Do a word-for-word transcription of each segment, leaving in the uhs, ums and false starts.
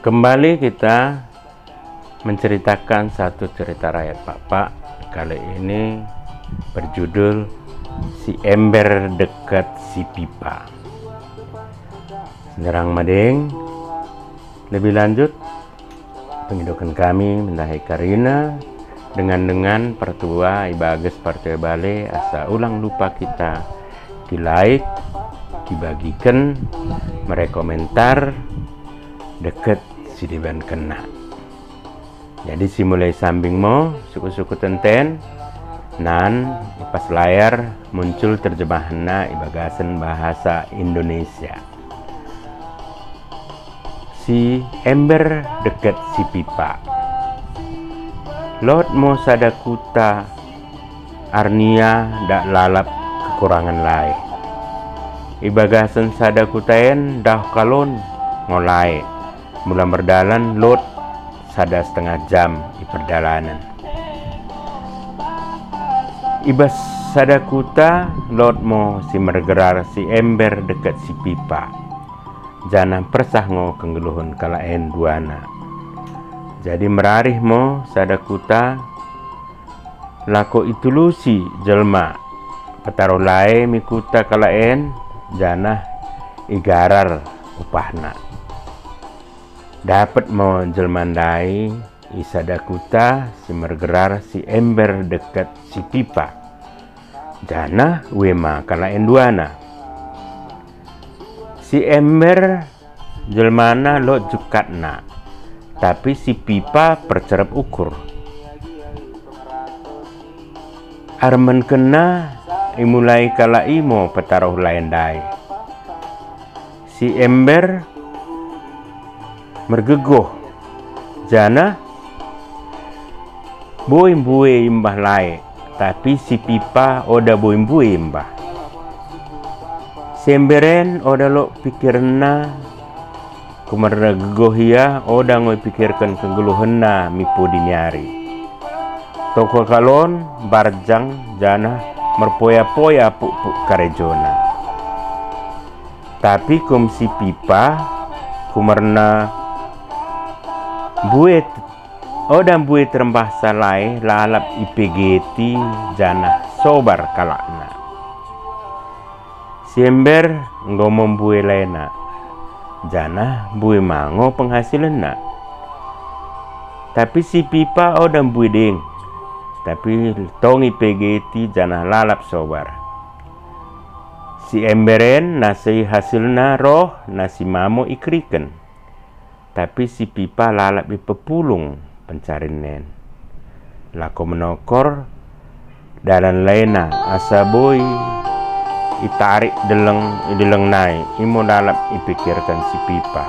Kembali kita menceritakan satu cerita rakyat Pakpak, kali ini berjudul Si Ember Dekket Si Pipa. Sinderrang madeng, lebih lanjut pengidoken kami mendahi karina dengan-dengan partua i bages partua bale asa ulang lupa kita ki-like, kibagiken, merekomentar, dekket sidebankenna. Jadi simulai sambing mo suku-suku tenten, nan i pas layar muncul terjemahenna i bagasen bahasa Indonesia. Si Ember Dekket Si Pipa. Lot mo sada kuta arnia dak lalap kekurangen lae. I bagasen sada kuta en daoh kalon ngo lae, mula merdalan lot sada setengah jam i perdalanen. I bas sada kuta lot mo si mergerar Si Ember Dekket Si Pipa, janah mpersah ngo kenggeluhen kalak en duana. Jadi merarih mo sada kuta, lako itulusi jelma petaroh lae mi kuta kalak en, janah igarar upahna. Dapet mo jelma ndai i sada kuta si mergerar Si Ember Dekket Si Pipa, janah ue ma kalak en duana. Si Ember jelmana lot jukkatna, tapi si Pipa percerep ukur. Armenkenna imulai kalak i mo petaroh lae ndai. Si Ember mergegoh, janah boi mbue imbah lae, tapi si Pipa oda boi mbue imbah. Si Ember en oda lot pikirna, kumerna gegoh ia oda ngo ipikirken kenggeluhenna mi pudi ni ari. Tokol kalon mbarjang janah merpoya-poya pukpuk karejona. Tapi kum si Pipa, kumerna mbue t-, oda mbue terembahsa lae lalap ipegeti janah sobar kalakna. Si Ember enggo mo mbue laena, janah mbue ma ngo penghasilenna. Tapi si Pipa oda mbue deng, tapi tong ipegeti janah lalap sobar. Si Ember en nasa i hasilna roh nasa i ma mo ikeriken. Tapi si Pipa lalap ipepulung pencarinna en. Lako menokor dalan laena asa boi itarik delleng i delleng nai, imo lalap ipikirken si Pipa.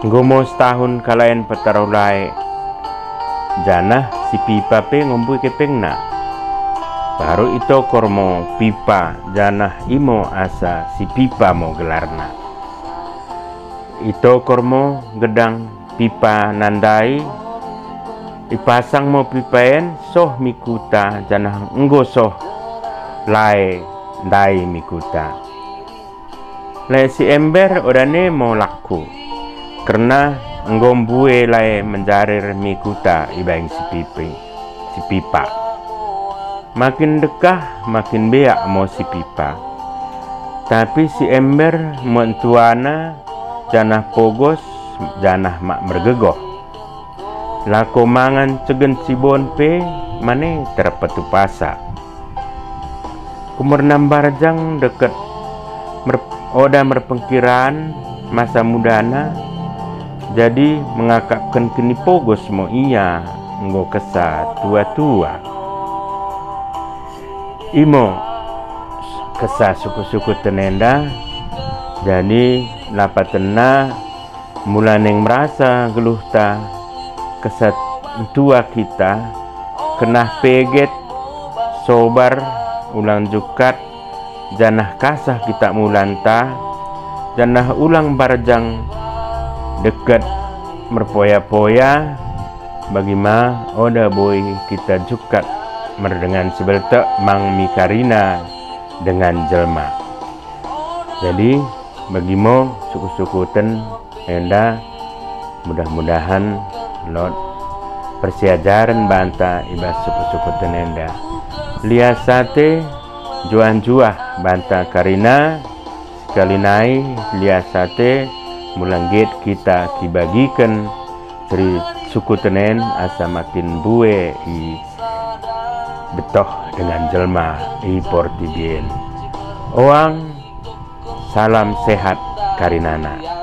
Enggo mo setahun kalak en petaroh lae, janah si Pipa pe ngo mbue kepengna. Baru itokor mo Pipa, janah imo asa si Pipa mo gelarna. Itokor mo gedang Pipa ndai, ipasang mo Pipa en soh mi kuta, janah enggo soh lae ndai mi kuta. Lae si Ember oda ne mo lakku, kerna enggo mbue lae menjarir mi kuta ibaing si Pipa, si Pipa. Makin ndekkah, makin mbeak mo si Pipa. Tapi si Ember mo ntuana janah pogos janah mak mergegoh. Lako mangan cegen sibon pe mane terpetupasa. Kumerna mbarjang dekket mer-, oda merpengkiraan masa mudana, jadi mengakapken kinipogos mo ia enggo kessa tua-tua. Imo kessa suku-suku ten enda, jadi lapatenna mula naing merasa geluhta kessa ntua kita, kennah peget, sobar, ulang jukkat, janah kasah kita mulanta, janah ulang mbarjang dekket merpoya-poya, bagi ma oda boi kita jukkat merdengan sibeltek mang mi karina dengan jelma. Jadi, bagi mo suku-suku ten enda, mudah-mudahen lot persiajaren banta i bas sukut-sukuten enda. Lias ate, njuah-njuah banta karina, sekali nai lias ate, mula nggeut kita kibagiken seri sukuten en asa makin mbue ibettoh dengan jelma i portibi en. Oang, salam sehat karinana.